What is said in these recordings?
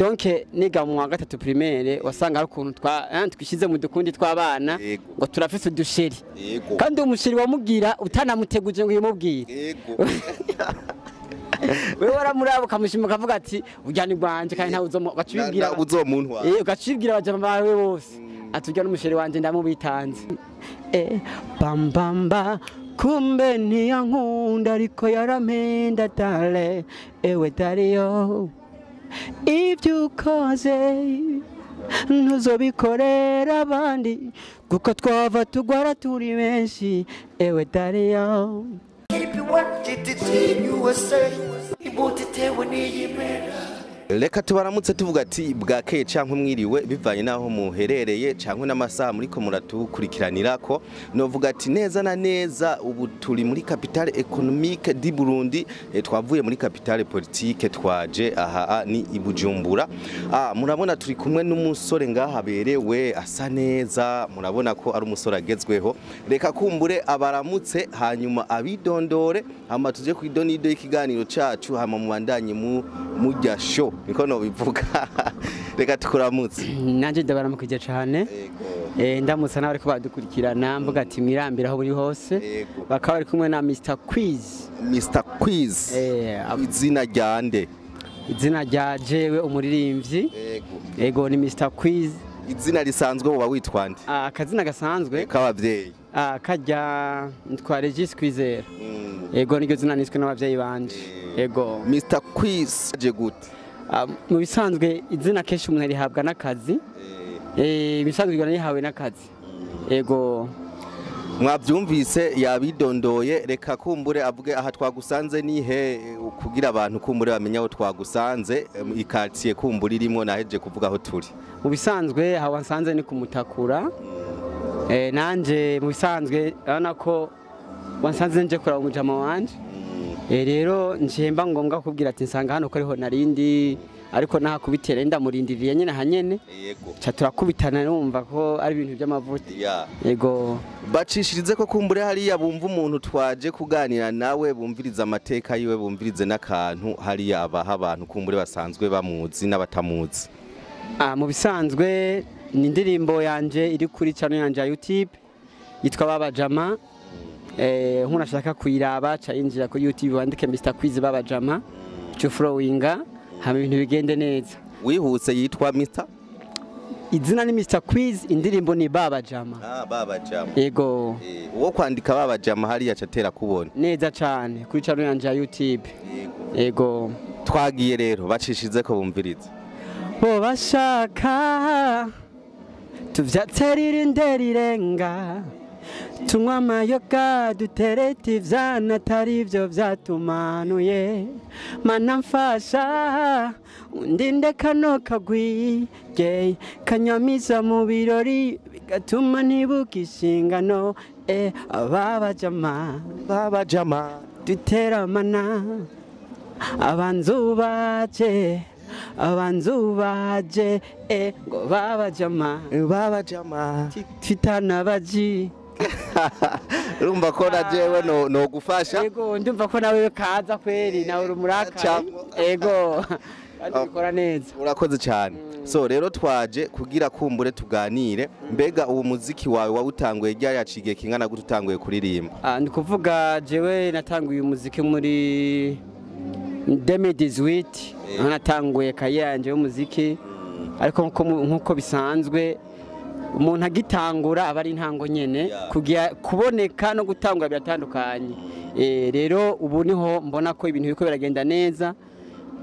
Donc niga mu wa gatatu primaire, wasanga ari ukuntu twa twishize mu dukundi tw'abana ngo turafise udusheri, kandi umusheri wamubwira utanamuteguje ngo uyimubwire. Wewe waramuraba ukamushima, ukavuga ati urya ni rwanje, kandi ntawe uzomu ugacibwira. Uzomuntwa. Ugacibwira abajama bawe bose ati urya n'umusheri wanje, ndamubitanze. Bambamba kumbe ntiyankunda, ariko yarampenda dale. Ewe dariyo, ibyo ukoze ntuzobikorera abandi, kuko twava tugwara turi benshi. Ewe dariyo. GTT USA imbuto itewe n'iyimera. Reka tubaramutse tuvuga ati bwakeye canke mwiriwe, bivanye naho muherereye canke n'amasaha muriko muratukurikiranirako. Novuga ati neza na neza ubu turi muri capitale économique du Burundi, twavuye muri capitale politique, twaje aha ni i Bujumbura. Murabona turi kumwe n'umusore ngaha aberewe, asa neza, murabona ko ari umusore agezweho. Reka kumbure abaramutse, hanyuma abidondore, hama tuje ku idonido y'ikiganiro cacu, hama mubandanye mu mujya show, niko no bivuga. Reka tukuramutse. Nanje ndabaramukije cane. Ndamutsa n'abariko badukurikirana, mvuga ati mwirambira aho buri hose. Bakaba bari kumwe na Mr Quiz. Mr Quiz. Izina ryande? Izina rya jewe umuririmbyi, ego, ni Mr Quiz. Izina risanzwe woba witwa nde? Akazina gasanzwe k'abavyeyi? Kajya nitwa Regis Kwizera. Ego, niryo zina niswe n'abavyeyi banje, ego. Mr Quiz aje gute? Mu bisanzwe izina kenshi umuntu arihabwa n'akazi. Ibisanzwe iryo narihawe n'akazi, ego. Mwabyumvise, yabidondoye. Reka kumbure avuge aha twagusanze nihe, kugira abantu kumbure bamenye aho twagusanze, ikartier kumbure irimo naheje kuvuga aho turi. Mu bisanzwe aho wansanze ni kumutakura. Nanje mu bisanzwe urabona ko wansanze nje kuraba umujama wanje. Rero njemba ngombwa kubwira ati nsanga hano ko ariho narindi, ariko nahakubitera ndamurindiriye nyene hanyene, ca turakubitana, numva ko ari ibintu by'amavuta. Ego. Bacishirize ko kumbure hariya bumva umuntu twaje kuganira nawe, bumviriza amateka yiwe, bumvirize n'akantu hariya abaha abantu kumbure basanzwe bamuzi n'abatamuzi. Mu bisanzwe ni indirimbo yanje iri kuri channel yanje ya YouTube yitwa Baba Jama. Nk'umuntu ashaka kuyiraba ca yinjira kuri YouTube, wandike Mr Quiz Baba Jama, ca followinga, hama ibintu bigende neza. Wihuse, yitwa Mr? Izina ni Mr Quiz, indirimbo ni Baba Jama. Baba Jama. Ego. Uwo kwandika Baba Jama hariya catera kubona. Neza cane, kuri channel yanje ya YouTube. Ego. Twagiye rero, bacishirize ko bumvirize. Bo bashaka tuvyatse rirenga, tunywa amayoga, duterete ivyana, atari ivyo vyatumanuye. Mana mfasha undinde kano kagwi kanyamiza mu birori, bigatuma ntibuka inshingano. Ababa jama. Baba Jama. Duteramana, abanzu baje, abanzu baje, ngo baba jama. Baba Jama. Titana baji. Urumva ko na jewe no gufasha. Ego, ndumva ko nawe kaza kweri, nawe uri umuraka. Ego, kandi bikora neza. Urakoze cyane. So rero twaje kugira kumbure tuganire. Mbega uwo muziki wawe wawutanguye ryari? Yacigiye kingana gute utanguye kuririmba? Ni kuvuga jewe natanguye umuziki muri 2018, aho natanguye carrière yanje y'umuziki, ariko nkuko bisanzwe umuntu agitangura aba ari intango nyene. Kugira kuboneka no gutangura biratandukanye. Rero ubu niho mbona ko ibintu biriko biragenda neza.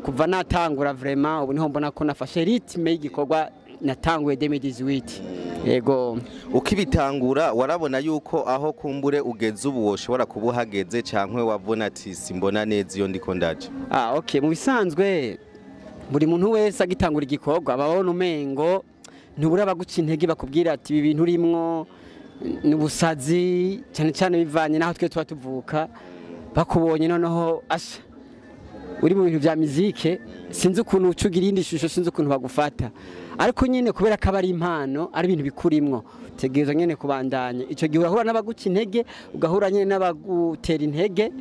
Kuva natangura, vraiment ubu niho mbona ko nafashe rythme y'igikorwa natanguye 2018, yego. Ukibitangura warabona yuko aho kumbure ugeze ubu woshobora kuba uhageze, cankwe wabona ati simbona neza iyo ndiko ndaje? Okay, mu bisanzwe buri muntu wese agitangura igikorwa aba abona umengo ntubura abaguca intege, bakubwira ati ibi bintu urimwo ni ubusazi, cyane cyane bivanye n'aho twe tuba tuvuka. Bakubonye noneho asha uri mu bintu vya mizike, sinzi ukuntu ucugira iyindi shusho, sinzi ukuntu bagufata. Ariko nyine kubera ko aba ari impano, ari ibintu bikurimwo, tegereza nyine kubandanya. Icyo gihe urahura n'abaguca intege, ugahura nyine n'abagutera intege.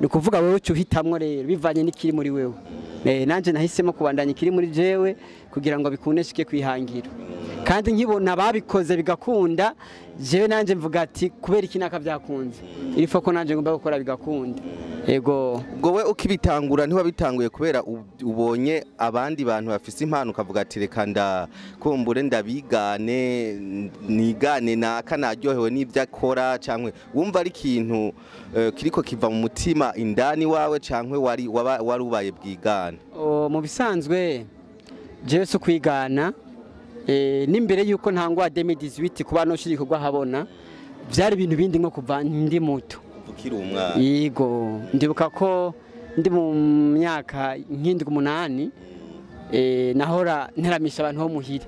Ni ukuvuga wewe uca uhitamwo rero bivanye n'ikiri muri wewe. Nanje nahisemo kubandanya ikiri muri jewe kugira ngo bikunde shike kwihangira, kandi nkibona babikoze bigakunda, jewe nanje mvuga ati kubera iki naka byakunze, irifo ko nanje ngomba gukora bigakunda. Yego. Ubwo we ukibitangura ntiwabitanguye kubera ubonye abandi bantu bafise impano ukavuga ati reka ndakumbure ndabigane, nigane naka naryohewe n'ibyo akora, cyangwa wumva ari ikintu kiriko kiva mu mutima indani wawe, cyangwa wari wari ubaye bwigane? Mu bisanzwe jewe si kwigana. N'imbere yuko ntangwa 2018 kuba noshira igikorwa habona, byari ibintu bindi nko kuva ndi muto. Ukiri umwana? Yego, ndibuka ko ndi mu myaka nk'indwi, umunani, nahora nteramisha abantu bo muhira.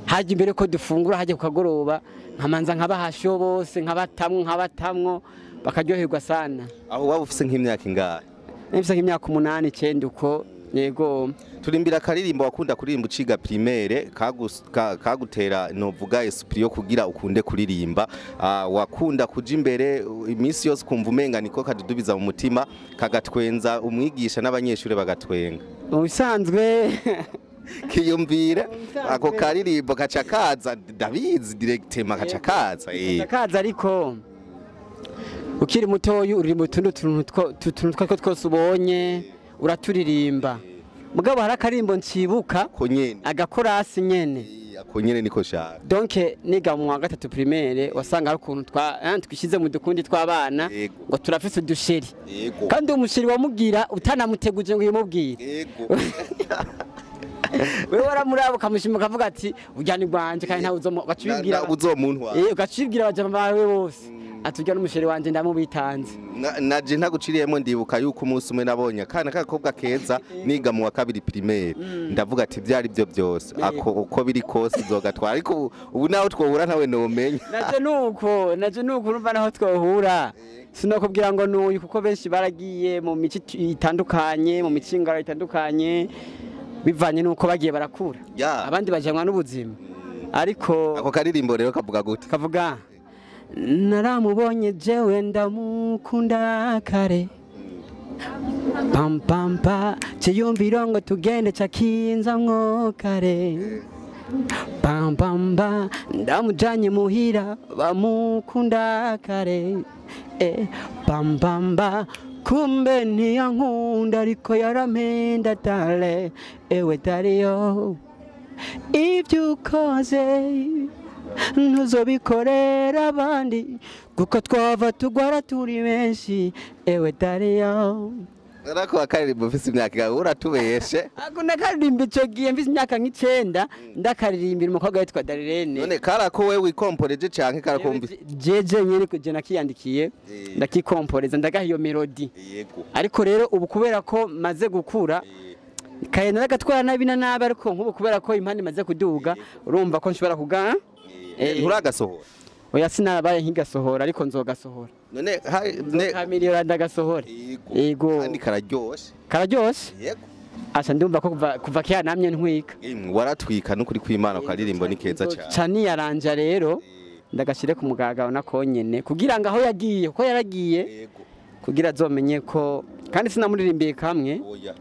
Hajya imbere ko dufungura, hajya ku kagoroba, nkamanza nkabahasho bose, nkabatamwo bakaryoherwa sana. Aho waba ufise nk'imyaka ingahe? Nifise nk'imyaka 8, 9 uko. Yego. Turimbira akaririmbo wakunda kuririmba uciga primaire kagutera novuga esprit yo kugira ukunde kuririmba. Wakunda kuja imbere iminsi yose ukumva umenga niko kadudubiza mu mutima, kagatwenza umwigisha n'abanyeshuri bagatwenga. Mu bisanzwe Kiyumvire ako karirimbo kaca kaza, ndabizi directement kaca kaza. Kaza, ariko ukiri mutoyi uririmba utundi tuntu two twose ubonye uraturirimba, mugabo hari akarimbo ncibuka. Ko nyene. Agakorasi nyene. Ako nyene niko shaka. Donc niga mu wa gatatu primaire, wasanga hari ukuntu twishize mu dukundi tw'abana ngo turafise udusheri, kandi uwo musheri wamugira utanamuteguje ngo uyimubwire. Wewe waramuraba ukamushima ukavuga ati urya ni rwanje, kandi ntawe uzomu ugaca ubibwira. Na uzomuntwara. Ugaca ubibwira abajama bawe bose ati urya n'umusheri wanje ndamubitanze. Naje ntaguciriyemo, ndibuka yuko umunsi umwe nabonye akana k'agakobwa keza niga mu wa kabiri primaire, ndavuga ati byari byo byose ako uko biri kose nzogatwara, ariko ubu naho twohura ntawe nomenya. Naje nuko urumva naho twohura sinakubwira ngo nuyu, kuko benshi baragiye mu mico itandukanye, mu micingaro itandukanye, bivanye nuko bagiye barakura, abandi bajanwa n'ubuzima, ariko Ako karirimbo rero kavuga gute? Kavuga: naramubonye jewe ndamukunda kare, pampampa ciyumviro ngo tugende cakinzamwo kare, pampampa ndamujanye muhira bamukunda kare, pampampa kumbe ntiyankunda ariko yarampenda dale, ewe dariyo ibyo ukoze ntuzobikorera abandi kuko twava tugwara turi benshi, ewe dariyo. Arako akaririmbo ufise imyaka ingahe? Uratubeshe. Ako nakaririmba ico gihe mfise imyaka nk'icenda, ndakaririmbira umukobwa witwa Darirene. None karako we wikomporeje canke karakumva? Jeje nyene je nakiyandikiye, ndakikomporeza, ndagaha iyo melody. Ariko rero ubu kubera ko maze gukura, kaye naragatwara nabi na nabi, ariko nk'ubu kubera ko impande imaze kuduga, urumva ko nshobora kuga Nturagasohora? Oya, sinarabaye nkigasohora, ariko nzogasohora. None hari ne Kamiliyoni ndagasohora. Yego. Kandi kararyoshe. Kararyoshe. Yego. Asha, ndumva ko kuva kera namye ntwika. Imwe waratwika n'ukuri kw'Imana, karirimbo ni keza cyane. Ca niyaranja rero ndagashire ku mugaragaro nako nyene kugira ngo aho yagiye, kuko yaragiye, kugira azomenye ko kandi sinamuririmbiye kamwe. Oya.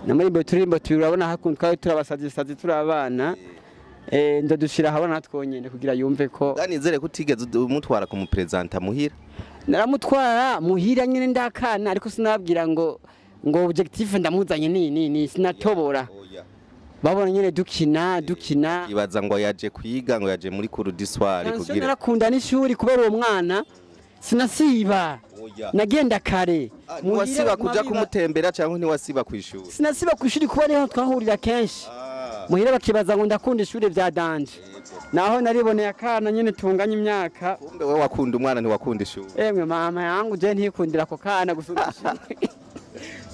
Namuririmbiye uturirimbo tubiri. Urabona hakuntu twari turabasazi sazi turi abana, ndadushira ahabona twonyene kugira yumve ko. Nizere ko utigeze umutwara kumupresenta muhira. Naramutwara muhira nyine ndakana, ariko sinababwira ngo objectif ndamuzanye ni sinatobora. Oya. Babona nyine dukina dukina. Ibaza ngo yaje kwiga, ngo yaje muri cours du soir Attention, kugira narakunda n'ishuri kubera uwo mwana, sinasiba. Oya. Nagenda kare. Ah, Muhira ntiwasiba baguma kuja kumutembera cyangwa ntiwasiba kwishuri? Sinasiba ku ishuri kuba niho twahurira kenshi. Muhira bakibaza ngo ndakunda ishuri bya danger, naho nariboneye akana nyine tunganya imyaka. Kumbe wewe wakunda umwana, ntiwakunda ishuri. Emwe mama yangu, je ntikundira ako kana gusumba ishuri.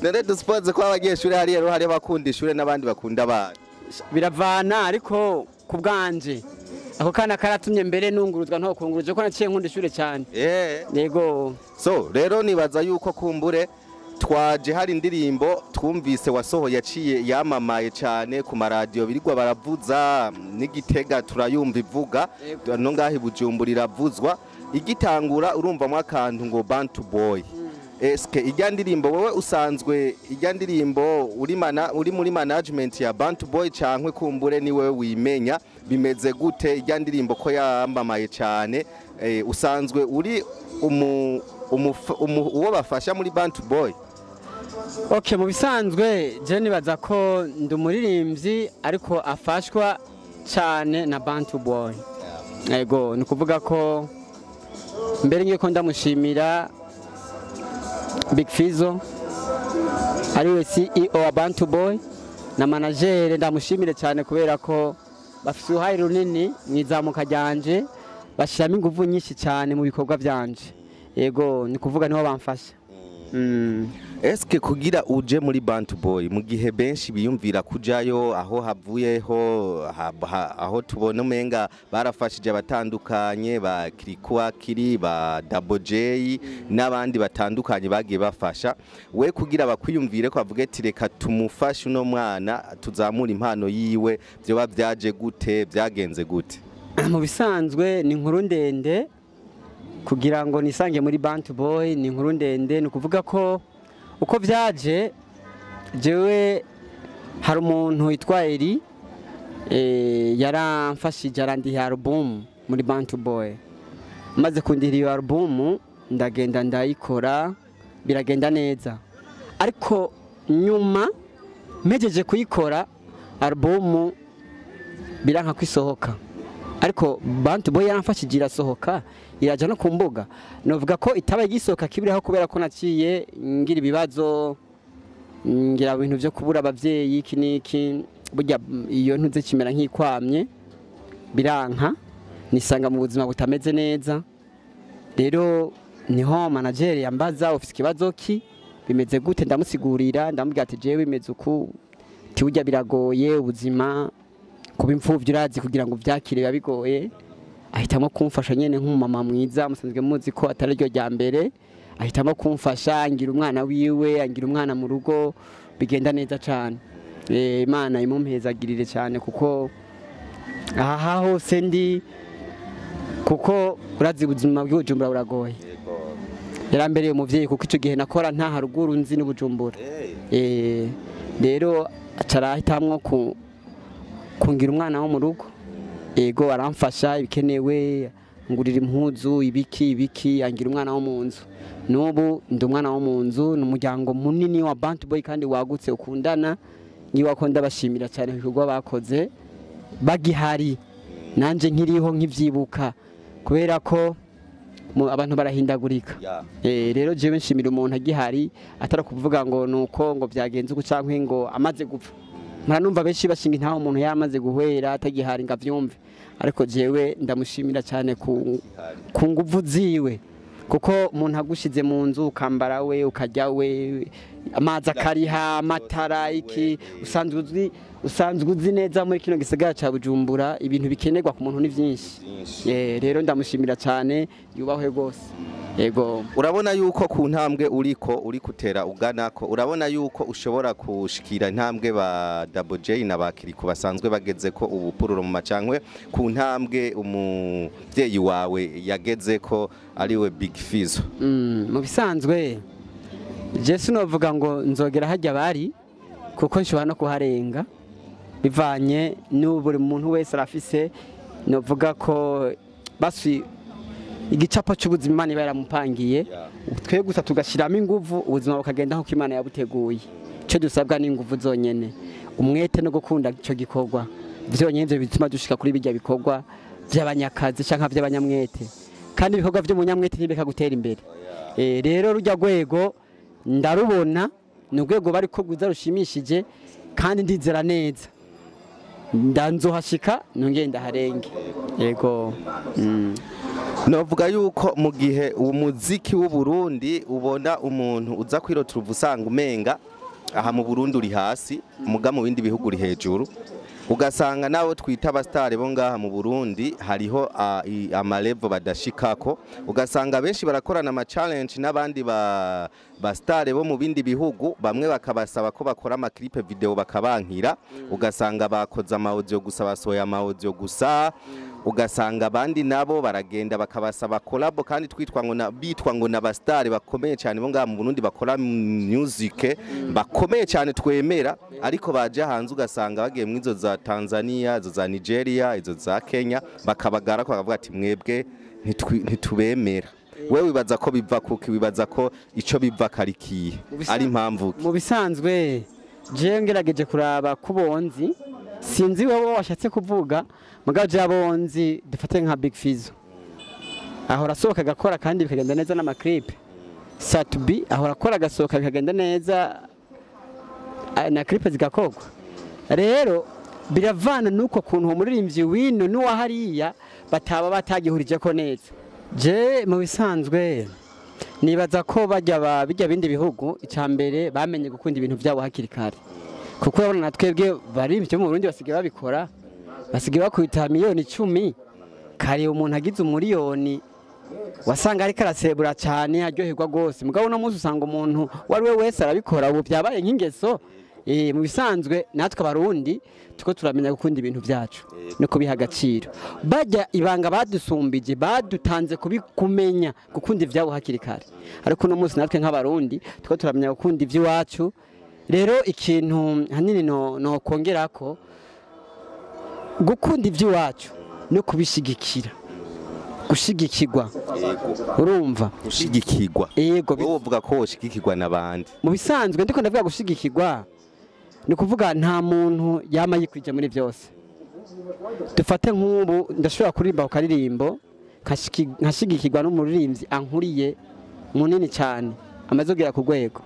None dusipoze ko abanyeshuri hariya rero hari abakunda ishuri n'abandi bakunda abana? Biravana, ariko ku bwanje ako kana karatumye mbere nunguruzwa ntokunguruje ko naciye nkunda ishuri cyane. Yego. So rero nibaza yuko kumbure twaje hari indirimbo twumvise wasohoye yaciye yamamaye cyane ku maradiyo, birirwa baravuza n'igitega turayumva ivuga, no ngaho i Bujumbura iravuzwa. Igitangura urumvamo akantu ngo Bantu Boy. Eske ijya ndirimbo wowe usanzwe ijya ndirimbo uri muri management ya Bantu Boy cankwe kumbure ni wewe wimenya bimeze gute? Ijya ndirimbo ko yambamaye cyane, usanzwe uri uwo bafasha muri Bantu Boy? Okay, mu bisanzwe je nibaza ko ndi umuririmbyi ariko afashwa cyane na Bantu Boy. Ego, ni kuvuga ko mbere ngiye ko ndamushimira Big Fizzo ariwe CEO wa Bantu Boy na manager, ndamushimire cyane kubera ko bafite uruhare runini mu izamuka ryanje, bashyiramo ingufu nyinshi cyane mu bikorwa byanje. Yego, ni kuvuga niho bamfasha. Eske kugira uje muri Bantu Boy mu gihe benshi biyumvira kujayo aho havuyeho aho tubona umenga barafashije abatandukanye ba Kirikwakiri ba Double J n'abandi batandukanye bagiye bafasha, we kugira bakwiyumvire ko bavuge ati reka tumufashe uno mwana tuzamura impano yiwe, byoba byaje gute, byagenze gute? Mu bisanzwe ni inkuru ndende kugira ngo nisange muri Bantu Boy, ni inkuru ndende. Ni ukuvuga ko uko byaje, jewe hari umuntu witwa Eri, yaramfashije arandiha album muri Bantu Boy. Maze kundira iyo album ndagenda ndayikora biragenda neza, ariko nyuma mpejeje kuyikora album biranka kwisohoka, ariko Bantu Boy yaramfashije irasohoka iraja no ku mbuga. Novuga ko itaba igisohoka kibiraho kubera ko naciye ngira ibibazo, ngira ibintu byo kubura abavyeyi iki niki, burya iyo ntuze kimera nk'ikwamye biranka, nisanga mu buzima butameze neza. Rero niho manager yambaza ufite ikibazo ki, bimeze gute, ndamusigurira ndamubwira ati jewe bimeze uku, tiburya biragoye ubuzima kuba imfuvyi urazi kugira ngo vyakire biba bigoye. Ahitamo kumfasha nyene nk'umumama mwiza musanzwe muzi ko atari ryo rya mbere, ahitamo kumfasha angira umwana wiwe, angira umwana mu rugo, bigenda neza cyane. Imana imumpezagirire cyane kuko aha hose ndi, kuko urazi ubuzima bw'Ubujumbura buragoye. Yarambereye umuvyeyi kuko ico gihe nakora nta haruguru nzi n'Ubujumbura. Rero acarahitamwo kungira umwana wo mu rugo. Ego, aramfasha ibikenewe, ngurira impuzu ibiki ibiki, angira umwana wo mu nzu. N'ubu ndi umwana wo mu nzu, ni umuryango munini wa Bantu Boy kandi wagutse ukundana. Ngiwako ndabashimira cyane ibikorwa bakoze bagihari, nanje nkiriho nkivyibuka, kubera ko abantu barahindagurika. Rero jewe nshimira umuntu agihari, atari kuvuga ngo nuko ngo byagenze uku canke ngo amaze gupfa. Muranumva benshi bashinga ntaho umuntu yamaze guhwera atagihari ngo avyumve, ariko jewe ndamushimira cyane ku nguvu ziwe, kuko umuntu agushize mu nzu ukambara we ukajya we, amazi akariha, amatara iki, usanzwe uzi neza muri kino gisagara ca Bujumbura ibintu bikenerwa ku muntu ni vyinshi. Rero ndamushimira cyane, yubahwe rwose. Yego, urabona yuko ku ntambwe uriko uri kutera uganako, urabona yuko ushobora kushikira intambwe ba Double J na ba Kiriku basanzwe bageze ko ubupururo mu macankwe, ku ntambwe umuvyeyi wawe yageze ko ariwe Big Fizzo? Mu bisanzwe je sinovuga ngo nzogera hajya bari, kuko nshobora no kuharenga bivanye n'uburi muntu wese arafise. Novuga ko basi igicapo cy'ubuzima Imana iba yaramupangiye, twe gusa tugashiramo inguvu ubuzima bukagenda nkuko Imana yabuteguye. Icyo dusabwa ni inguvu zonyene, umwete no gukunda ico gikorwa vyonyene, ivyo bituma dushika kuri bijya bikorwa by'abanyakazi canka by'abanyamwete, kandi ibikorwa by'umunyamwete ntibeka gutera imbere. Rero rujya rwego ndarubona ni urwego bariko rwiza rushimishije, kandi ndizera neza ndanzohashika nongeye ndaharenge. Yego. Novuga yuko mu gihe umuziki w'u Burundi ubona umuntu uza kwirotira usanga umenga aha mu Burundi uri hasi, muga mu bindi bihugu uri hejuru, ugasanga nawe twita abastare bo ngaha mu Burundi hariho amalevo badashikako, ugasanga benshi barakorana ama challenge n'abandi ba stare bo mu bindi bihugu, bamwe bakabasaba ko bakora ama clip video bakabankira, ugasanga bakoze ama audio gusa, basohoye ama audio gusa. Ugasanga abandi nabo baragenda bakabasaba collabo, kandi twitwa ngo na bitwa ngo n'abastari bakomeye cyane bo ngaha mu Burundi bakora music bakomeye cyane twemera, ariko baje hanze ugasanga bagiye mu izo za Tanzania, izo za Nigeria, izo za Kenya, bakabagara ko bakavuga ati mwebwe ntitubemera. Wewe wibaza ko biva kuki? Wibaza ko ico biva karikiye ari impamvu? Mu bisanzwe jewe ngerageje kuraba kubonzi, sinzi wowe washatse kuvuga, mugabo jabonzi dufate nka Big Fizzo ahora asohoka agakora kandi bikagenda neza n'amaclip, Sat-B ahora akora agasohoka bikagenda neza na clip zigakogwa. Rero biravana nuko kuntu uwo muririmbyi wino n'uwa hariya bataba batagihurije ko neza. Je mu bisanzwe nibaza ko bajya bijya bindi bihugu icambere bamenye gukunda ibintu byabo hakiri kare, kuko urabona na twebwe baririmbyi mu Burundi basigaye babikora, basigaye bakwita 10 miliyoni. Kare umuntu agize 1 miliyoni wasanga ariko arasebura cyane aryoherwa rwose, mugabo uno munsi usanga umuntu uwo we wese arabikora, ubu byabaye nk'ingeso. Mu bisanzwe natwe Abarundi tuko turamenya gukunda ibintu byacu no kubiha agaciro. Bajya ibanga badusumbije badutanze kubikumenya gukunda ivyabo hakiri kare, ariko uno munsi natwe nk'Abarundi tuko turamenya gukunda ivy'iwacu. Rero ikintu hanini no kongerako gukunda ivy'iwacu no kubishigikira, gushigikirwa, urumva? Gushigikirwa. Yego. Wowe uvuga ko woshigikirwa n'abandi? Mu bisanzwe ndiko ndavuga gushigikirwa ni ukuvuga nta muntu yama yikwije muri byose. Dufate nk'ubu ndashobora kuririmba ku karirimbo nkashigikirwa n'umuririmbyi ankuriye munini cyane amaze kugera ku rwego,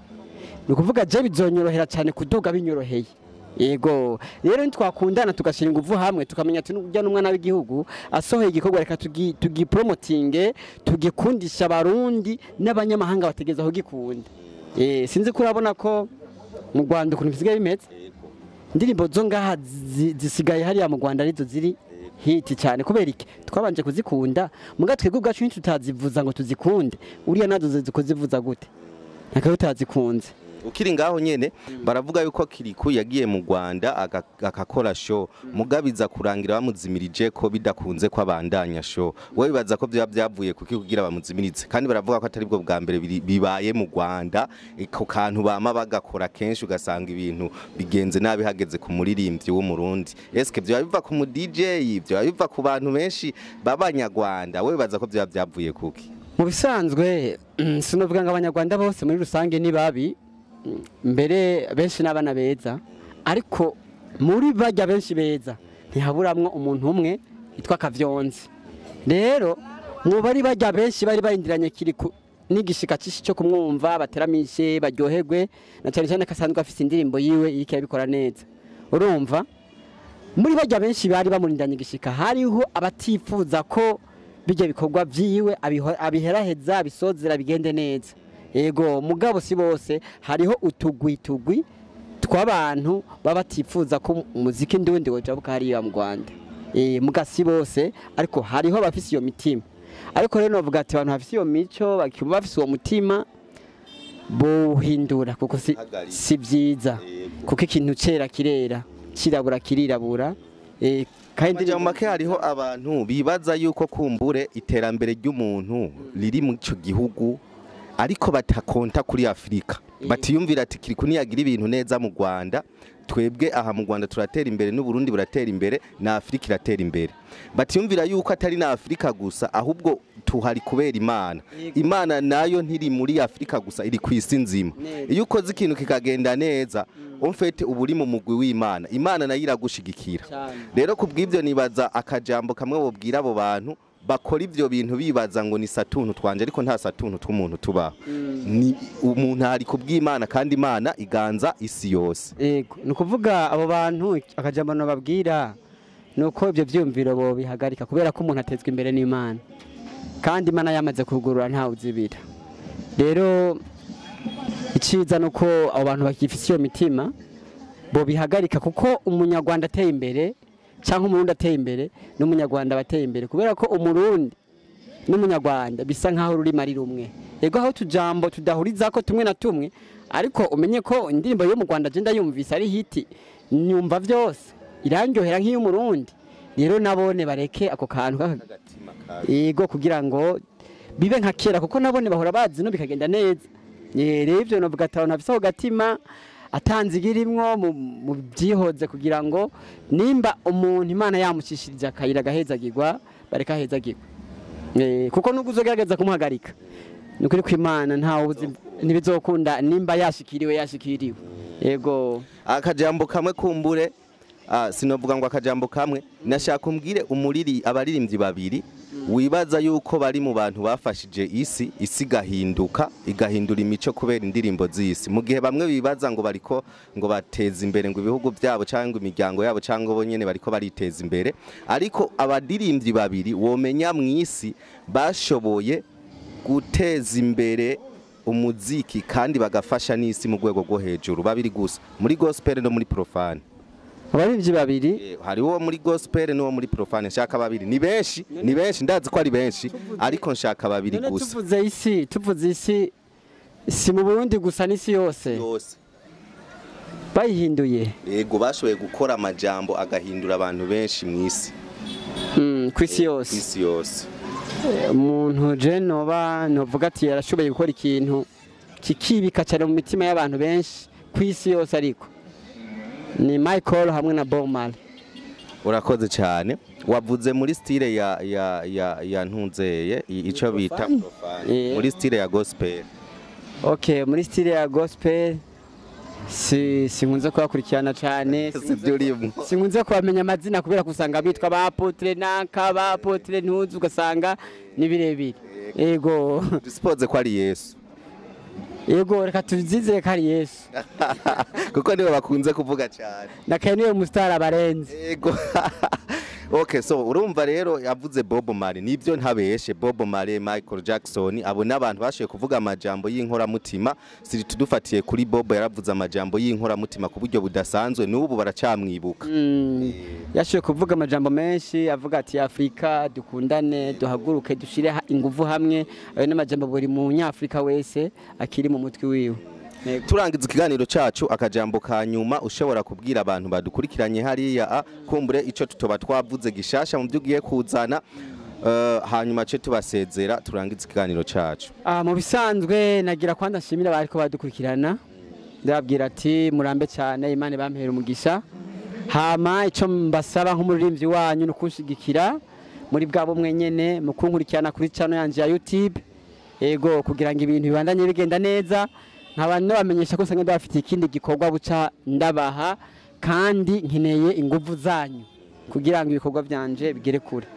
ni ukuvuga je bizonyorohera cyane kuduga binyoroheye. Yego, rero ntitwakundana tugashyira ingufu hamwe, tukamenya ati ujya n'umwana w'igihugu asohoye igikorwa, reka tugipromotinge, tugikundisha Abarundi n'abanyamahanga bategeza aho gikunda. Sinzi ko urabona ko mu Rwanda ukuntu bisigaye bimeze, indirimbo zo ngaha zisigaye hariya mu Rwanda arizo ziri hit cyane. Kubera iki? Twabanje kuzikunda. Muga twebwe ubwacu ntitutazivuza ngo tuzikunde, uriya nazo kuzivuza gute ntakaba utazikunze? Ukiri ngaho nyene, baravuga yuko Kirikou yagiye mu Rwanda agakora show, mugabiza kurangira bamuzimirije ko bidakunze ko abandanya show. Wowe bibaza ko byaba byavuye kuki kugira bamuzimiritse? Kandi baravuga ko atari bwo bwa mbere bibaye mu Rwanda, iko kantu bama bagakora kenshi, ugasanga ibintu bigenze nabi hageze ku muririmbyi w'Umurundi. Eske byaba biva ku mu DJ, byaba biva ku bantu benshi b'Abanyarwanda? Wowe bibaza ko byaba byavuye kuki? Mu bisanzwe sinovuga ngo Abanyarwanda bose muri rusange ni babi, mbere benshi n'abana beza, ariko muri bajya benshi beza ntihaburamwo umuntu umwe yitwa Kavyonzi. Rero mu bari bajya benshi bari barindiranye Kirikou n'igishika cishi cyo kumwumva, bateramishe, baryoherwe, na cyane cyane ko asanzwe afise indirimbo yiwe iriko irabikora neza. Urumva, muri bajya benshi bari bamurindanye igishika hariho abatifuza ko bijya bikorwa vyiwe abiheraheza, abisozera bigende neza. Yego, mugabo si bose, hariho utugwi tugwi tw'abantu baba batifuza ko umuziki ndundi wojabuka hariya mu Rwanda. Muga si bose, ariko hariho abafise iyo mitima. Ariko rero novuga ati abantu bafise iyo mico bakimva bafise uwo mutima buhindura, kuko Hagarika. si byiza, kuko ikintu cera kirera, cirabura kirirabura. Kandi Majambo make, hariho abantu bibaza yuko kumbure iterambere ry'umuntu riri mu ico gihugu, ariko batakonta kuri Afrika, batiyumvira ati Kirikou niyagira ibintu neza mu Rwanda, twebwe aha mu Rwanda turatera imbere, n'u Burundi buratera imbere, na Afrika iratera imbere. Batiyumvira yuko atari na Afrika gusa, ahubwo tuhari kubera Imana. Imana nayo ntiri muri Afrika gusa, iri ku isi nzima. Iyo ukoze ikintu kikagenda neza, umfete uba uri mu mugwi w'Imana, Imana nayo iragushigikira. Rero kubw'ibyo nibaza akajambo kamwe wobwira abo bantu bakora ivyo bintu bibaza ngo ni satuntu twanje, ariko nta satuntu tw'umuntu tubaho, ni umuntu ari kubw'Imana, kandi Imana iganza isi yose. Yego, ni ukuvuga abo bantu akajambo nababwira ni uko ibyo byiyumviro bobihagarika, kubera ko umuntu atezwa imbere n'Imana, kandi Imana yamaze kugurura ntawe uzibira. Rero iciza ni uko abo bantu bakifise iyo mitima bobihagarika, kuko Umunyarwanda ateye imbere cyangwa Umurundi ateye imbere n'Umunyarwanda bateye imbere, kubera ko Umurundi n'Umunyarwanda bisa nkaho ururimi ari rumwe. Yego, aho tujambo tudahuriza ko tumwe na tumwe, ariko umenye ko indirimbo yo mu Rwanda je ndayumvise ari hit, nyumva vyose irandyohera nk'iy'Umurundi. Rero nabone bareke ako kantu yego kugira ngo bibe nka kera, kuko nabone bahora bazi no bikagenda neza. Rero ivyo novuga ati abantu bafise ako gatima atanzigirimwo mu byihoze, kugira ngo nimba umuntu Imana yamucishirije akayira agahezagirwa, bareka ahezagirwa. Kuko nubwo uzogerageza kumuhagarika, nukuri ko Imana ntawe uzi ntibizokunda, nimba yashikiriwe yashikiriwe. Yego. Akajambo kamwe kumbure, sinovuga ngo akajambo kamwe, nashaka umbwire umuriri abaririmbyi babiri wibaza yuko bari mu bantu bafashije isi, isi igahinduka, igahindura imico kubera indirimbo z'isi, mu gihe bamwe bibaza ngo bariko ngo bateza imbere ngo ibihugu byabo cyangwa imiryango yabo cyangwa bo nyene bariko bariteza imbere, ariko abaririmbyi babiri womenya mu isi bashoboye guteza imbere umuziki kandi bagafasha n'isi mu rwego rwo hejuru, babiri gusa, muri gospel no muri profane. Abaririmbyi babiri, hari uwo muri gospel n'uwo muri profane, nshaka babiri. Ni benshi, ni benshi, ndazi ko ari benshi, ariko nshaka babiri gusa. Tuvuze isi si mu Burundi gusa, n'isi yose yose bayihinduye. Yego, bashoboye gukora amajambo agahindura abantu benshi mu isi. Kw'isi yose. Kw'isi yose. Umuntu je noba novuga ati yarashoboye gukora ikintu kikibika cyane mu mitima y'abantu benshi kw'isi yose, ariko ni Michael hamwe na Bob Marley. Urakoze cyane. Wavuze muri style ya ya ya ya ntunzeye ico bita profane, muri style ya gospel. Okay, muri style ya gospel sinkunze kubakurikirana cyane, sinkunze kubamenya amazina kubera kusanga bitwa ba apotre nanka ba apotre ntuzi, ugasanga ni birebire. Yego, dusipoze ko ari Yesu. Yego, reka tuzizere ko ari Yesu kuko niwe bakunze kuvuga cyane, nakaye niwe mustara abarenze. Yego. Okay, so urumva rero yavuze Bob Marley, nibyo ntabeshe. Bob Marley, Michael Jackson, abo n'abantu bashoboye kuvuga amajambo y'inkoramutima. Siri tudufatiye kuri Bob, yaravuze amajambo y'inkoramutima ku buryo budasanzwe, n'ubu baracamwibuka. Yashoboye kuvuga amajambo menshi, avuga ati Afrika dukundane, duhaguruke, dushire inguvu hamwe. Ayo n'amajambo buri munyafrika wese akiri mu mutwe wiwe. Turangiza ikiganiro cacu, akajambo ka nyuma ushobora kubwira abantu badukurikiranye hariya, kumbure ico tutoba twavuze gishasha mu byugiye kuzana, hanyuma ce tubasezera turangiza ikiganiro cacu. Mu bisanzwe nagira kwanda nshimira bariko badukurikirana, ndababwira ati murambe cyane, Imana bampera umugisha. Hama ico mbasaba nk'umuririmbyi wanyu no kunshigikira muri bwa bumwe nyene, mu kunkurikirana kuri channel yanje ya YouTube, yego, kugira ngo ibintu bibandanye bigenda neza. Nkaba nabamenyesha ko usanga ndabafitiye ikindi gikorwa buca ndabaha, kandi nkeneye inguvu zanyu kugira ngo ibikorwa byanje bigere kure.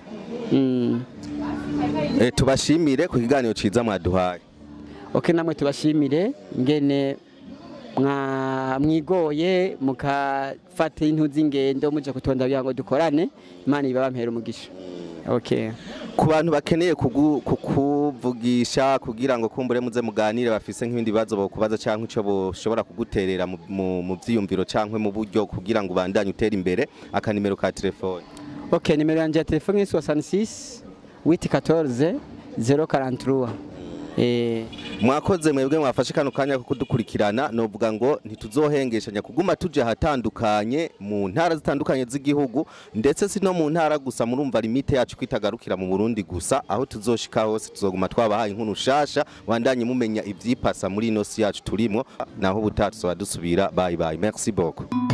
Tubashimire ku kiganiro ciza mwaduhaye. Okay, namwe tubashimire ingene mwigoye mukafata intu z'ingendo muje kutonda kugira ngo dukorane. Imana ibabampera umugisha. Okay. Ku bantu bakeneye kukuvugisha kugira ngo kumbure muze muganire, bafise nk'ibindi bibazo bokubaza canke ico boshobora kuguterera mu vyiyumviro canke mu buryo kugira ngo ubandanye utere imbere, akanimero ka telefone. Okay, nimero yanje ya telefone ni 66 814 043. Mwakoze mwebwe mwafashe kano kanya ko kudukurikirana, novuga ngo ntituzohengeshanya kuguma tuje ahatandukanye mu ntara zitandukanye z'igihugu, ndetse si no mu ntara gusa, murumva limite yacu kwitagarukira mu Burundi gusa, aho tuzoshika hose tuzoguma twabahaye inkuru shasha, bandanye mumenya ivyipasa muri ino si yacu turimo. Naho ubutaha tuzoba dusubira. Bye bye, merci beaucoup.